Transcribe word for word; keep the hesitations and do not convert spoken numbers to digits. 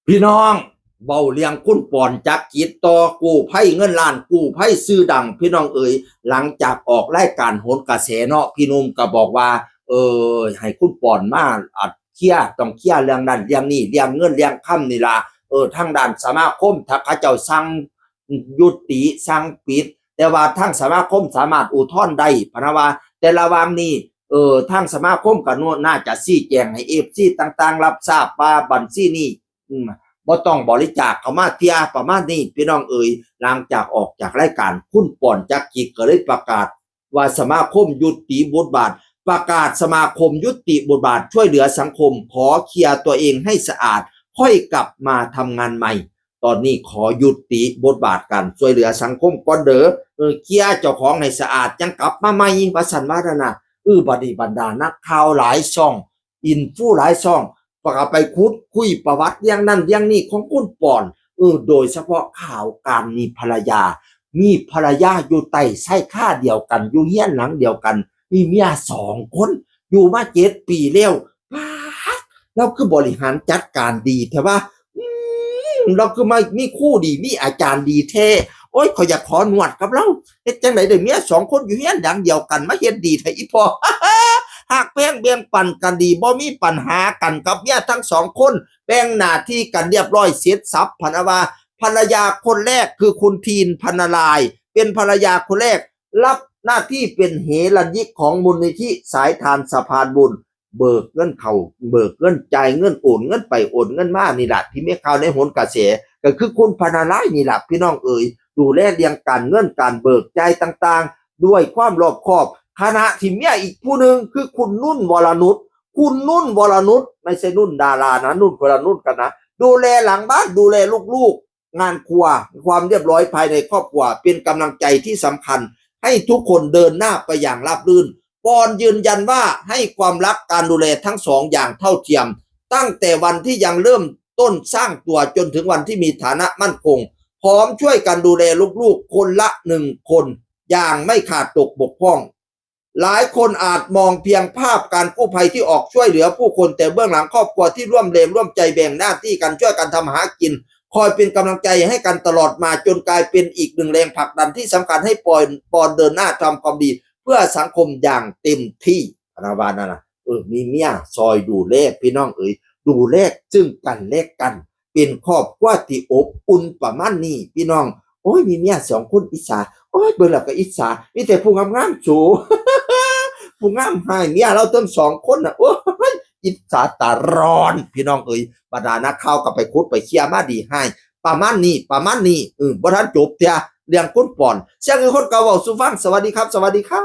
พี่น้อง เว้าเรื่องคุณปอน จักรกิจ ต่อกู้ภัยเงินล้าน กู้ภัยชื่อดัง พี่น้องเอ๋ย หลังจากออกรายการโหนกระแสเนาะ พี่หนุ่มก็บอกว่า เออ ให้คุณปอนมาอัดเคลียร์ ต้องเคลียร์เรื่องนั้นเรื่องนี้ เรื่องเงินเรื่องคำนี่ล่ะ เออ ทางด้านสมาคม ถ้าเขาเจ้าสั่งยุติสั่งปิด แต่ว่าทางสมาคมสามารถอุทธรณ์ได้ พะนะว่า แต่ระหว่างนี้ เออ ทางสมาคมก็น่าจะชี้แจงให้ เอฟซี ต่างๆ รับทราบว่าบัญชีนี้ อืม บ่ต้องบริจาคเข้ามาเทื่อ ประมาณนี้ พี่น้องเอ๋ย หลังจากออกจากรายการ คุณปอน จักรกิจ ก็เลยประกาศว่าสมาคมยุติบทบาท ประกาศสมาคมยุติบทบาทช่วยเหลือสังคม ขอเคลียร์ตัวเองให้สะอาด ค่อยกลับมาทำงานใหม่ ตอนนี้ขอยุติบทบาทการช่วยเหลือสังคมก่อนเด้อ เออ เคลียร์เจ้าของให้สะอาด จั่งกลับมาใหม่ ว่าซั่นว่านั่นน่ะ เออ บัดนี้บรรดานักข่าวหลายช่อง อินฟูหลายช่อง ก็ไปขุดคุยประวัติเรื่องนั้นเรื่องนี้ของคุณปอน เออ โดยเฉพาะข่าวการมีภรรยา มีภรรยาอยู่ใต้ชายคาเดียวกัน อยู่เรือนหลังเดียวกัน มีเมียสองคน อยู่มาเจ็ดปีแล้ว ป๊าด ลาวคือบริหารจัดการดีแท้วะ อืม ลาวคือมามีครูดี มีอาจารย์ดีแท้ โอ๊ย ข้อยอยากขอนวดกับลาว เฮ็ดจั่งใดได้เมียสองคนอยู่เรือนหลังเดียวกัน มาเฮ็ดดีแท้อีพ่อ ฮักแพงแบ่งปันกันดี บ่มีปัญหากันกับเมียทั้งสองคน แบ่งหน้าที่กันเรียบร้อยเสร็จสรรพ พะนะว่า ภรรยาคนแรกคือคุณทีน พรรณราย เป็นภรรยาคนแรก รับหน้าที่เป็นเหรัญญิกของมูลนิธิสายทานสะพานบุญ เบิกเงินเข้า เบิกเงินจ่ายเงิน โอนเงินไปโอนเงินมานี่ล่ะ ที่มีข่าวในโหนกระแส ก็คือคุณพรรณรายนี่ล่ะ พี่น้องเอ๋ย ดูแลเรื่องการเงินการเบิกจ่ายต่างๆ ด้วยความรอบคอบ ขณะที่เมียอีกผู้หนึ่งคือคุณนุ่นวรนุช คุณนุ่นวรนุช ไม่ใช่นุ่นดารานะ นุ่นคนละนุ่นกันนะ ดูแลหลังบ้าน ดูแลลูกๆ งานครัว ความเรียบร้อยภายในครอบครัว เป็นกำลังใจที่สำคัญ ให้ทุกคนเดินหน้าไปอย่างราบรื่น ปอนยืนยันว่าให้ความรักการดูแลทั้งสองอย่างเท่าเทียม ตั้งแต่วันที่ยังเริ่มต้นสร้างตัวจนถึงวันที่มีฐานะมั่นคง พร้อมช่วยกันดูแลลูกๆ คนละหนึ่งคน อย่างไม่ขาดตกบกพร่อง หลายคนอาจมองเพียงภาพการกู้ภัยที่ออกช่วยเหลือผู้คน แต่เบื้องหลังครอบครัวที่ร่วมแรงร่วมใจแบ่งหน้าที่กันช่วยกันทำหากิน คอยเป็นกำลังใจให้กันตลอดมา จนกลายเป็นอีกหนึ่งแรงผลักดันที่สำคัญให้ปอน ปอนเดินหน้าทำความดีเพื่อสังคมอย่างเต็มที่ พะนะว่านั่นน่ะ เออ มีเมียซอยดูแล พี่น้องเอ๋ย ดูแลซึ่งกันและกัน เป็นครอบครัวที่อบอุ่นประมาณนี้ พี่น้อง โอ้ย มีเมียสองคนอิจฉา โอ้ย เบิ่งแล้วก็อิจฉา มีแต่ผู้งามๆ สู ผู้งามหายเมียลาวทั้งสองคนน่ะ โอ้ย อิจฉาตาร้อน พี่น้องเอ๋ย บรรดานักข่าวก็ไปขุดไปเคลียร์มาดีให้ ประมาณนี้ ประมาณนี้ เออ บ่ทันจบเทื่อ เรื่องคุณปอน เสียงคือคนเก่าเว้าสู่ฟัง สวัสดีครับ สวัสดีครับ